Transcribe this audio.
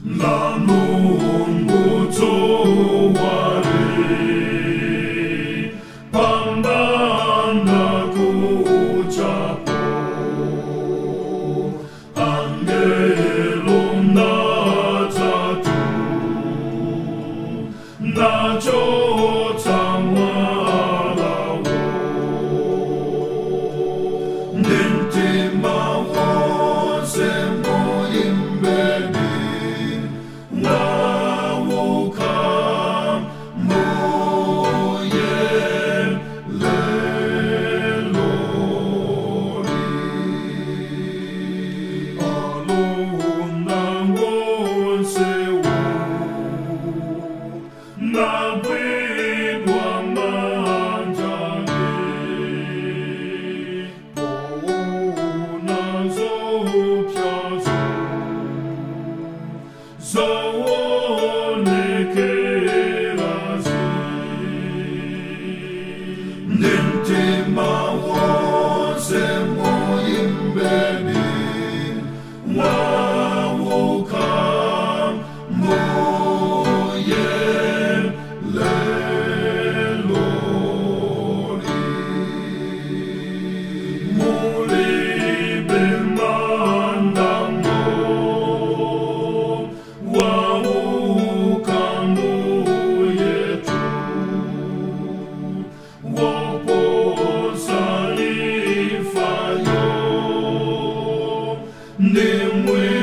La Mulungu dzuwali pambana kuchapo angelo natatu nachotsa mwalawo ndi mtima wonse muimbeni wauka Mbuye lelo alonda onsewo nagwidwa manja poona zoopsazo zoonekerazi ndi mtima wonse muimbeni wauka Mbuye lelo mulibe mandamo wauka Mbuyetu woposa imfayo ndimwe.